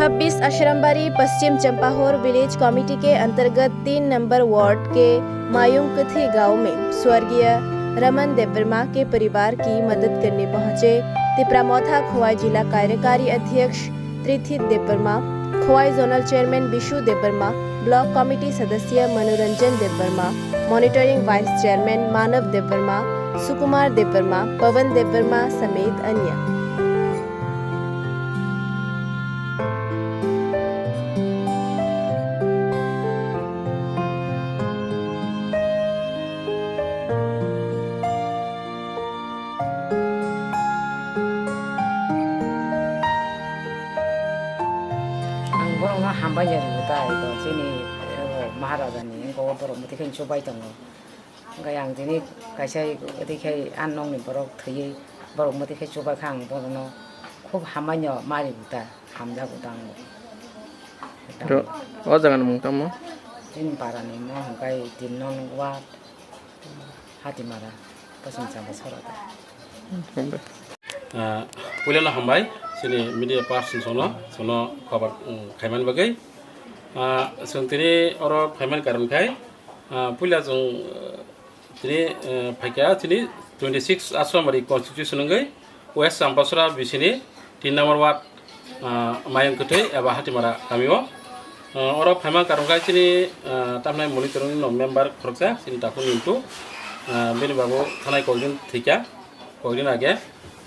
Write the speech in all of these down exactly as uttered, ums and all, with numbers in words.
छब्बीस अशरमबारी पश्चिम चंपाहोर विलेज कमेटी के अंतर्गत तीन नंबर वार्ड के मायुंग कथी गांव में स्वर्गीय रमन देववर्मा के परिवार की मदद करने पहुंचे तिपरा मोथा खोवाई जिला कार्यकारी अध्यक्ष Trithit Debbarma, Khowai zonal chairman Bishu Debbarma, block committee सदस्य Manoranjan Debbarma, monitoring vice chairman Manab Debbarma, Sukumar Debbarma, Pawan Debbarma समेत अन्य। Ang borokno hambai ya ringo ta, eko chini, eh, Maharaja ni, eko borok mwtwi khe chubai tongo. Hwnkhe ang tini kaisa tei khe a nokni borok thwiwi borok mwtwi khe chubaikha, ang borokno khub hambai no ma ringo ta, hamjago ta ang bo. Ro, o jaga ni mung tamo? Chini para ni mo hwnkhe tin nong ward. Hatimara, Pachim Chamba Sora ta. Hambai. Ah, puilano hambai, chini media person sono, sono cover, um, khaimani bagwi. Ah, chwng tini oro phaimani karon khai, ah, puila chwng, ah, tini, eh, phaikha chini twenty six Aswamari constitution wngwi, West Champasora bisini tin number ward, ah, Mayung Kwthwi eba Hatimara kamio. Ah, oro phaima karon khe chini, ah, tamnai monitoring no member khoroksa chini Takhuk Nintu, ah, bini babu thanai kokdin thwikha, kokdin age.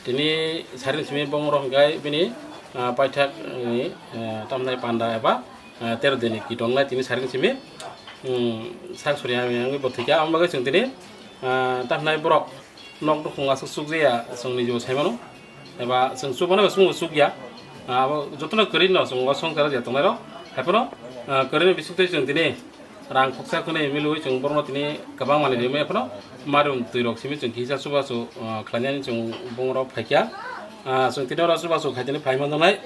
Tini saring simi bongro hwnkhe bini, ah, paithak ni, ah, tamnai panda eba, ah, tero dini kitongnai tini saring simi, hmm, sak suri wngwi bo thwikha. Amo bagwi chwng tini, ah, tamnai borok nok nukhung aswk chukjaya, chwng nijebo sai mano. Eba chwng chubana bai chwngbo chukya. Ah, abo jotono kwrwi no chwng o songcharo je tongnai rok. Haiphano, ah, kwrwini bisingtwi chwng tini rang khoksa khwnwi milwi chwng borokno tini kwbang manwi rimwi phano marung twi rok simi chwng kisa chubachu, ah, khlainani chwng bongrok phaikha. Ah, chwng tini oro chubachu khaitini phai manjaknai.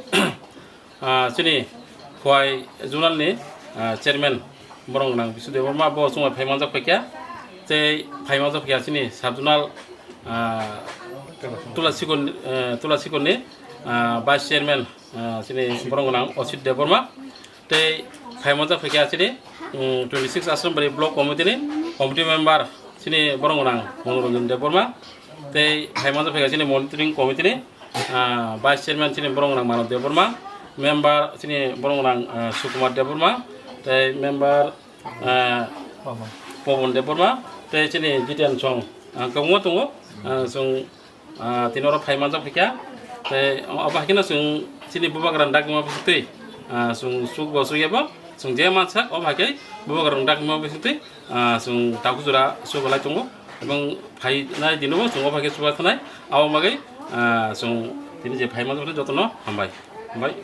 Ah, chini Khowai Zonal ni, ah, chairman borok gwnang Bisu Debbarma bo chwngbai phai manjak phaikha. Tei phai manjak phaikha chini sub zonal, ah, Tulasikon, eh, Tulasikon ni, ah, vice chairman, ah, chini borok gwnang Osit Debbarma. Tei phai manjak phaikha chini, mm, twenty six Aswambaria block committee ni committee member chini borok gwnang Monoranjan Debbarma. Tei phai manjak phaikha chini monitoring committee ni ah, vice chairman chini borok gwnang Manav Debbarma, member chini borok gwnang, ah, Sukumar Debbarma, tei member, ah, Pawan Debbarma, tei chini Jiten Song, ah, kwbangma tongo, ah, chwng, ah, tini oro phai manjak phaikha, tei obo haikhe no chwng chini bubagra ni dagima bisingtwi, ah, chwng chukbo chukya bo, chwng je mansak obo haikhe bubagra ni dagima bisingtwi, ah, chwng takhuk jora chubalai tongo, ebong phainai dino bo chwng obo haikhe chuba thanai, abo bagwi, ah, chwng tini je phai manjak jotono hambai, hambai.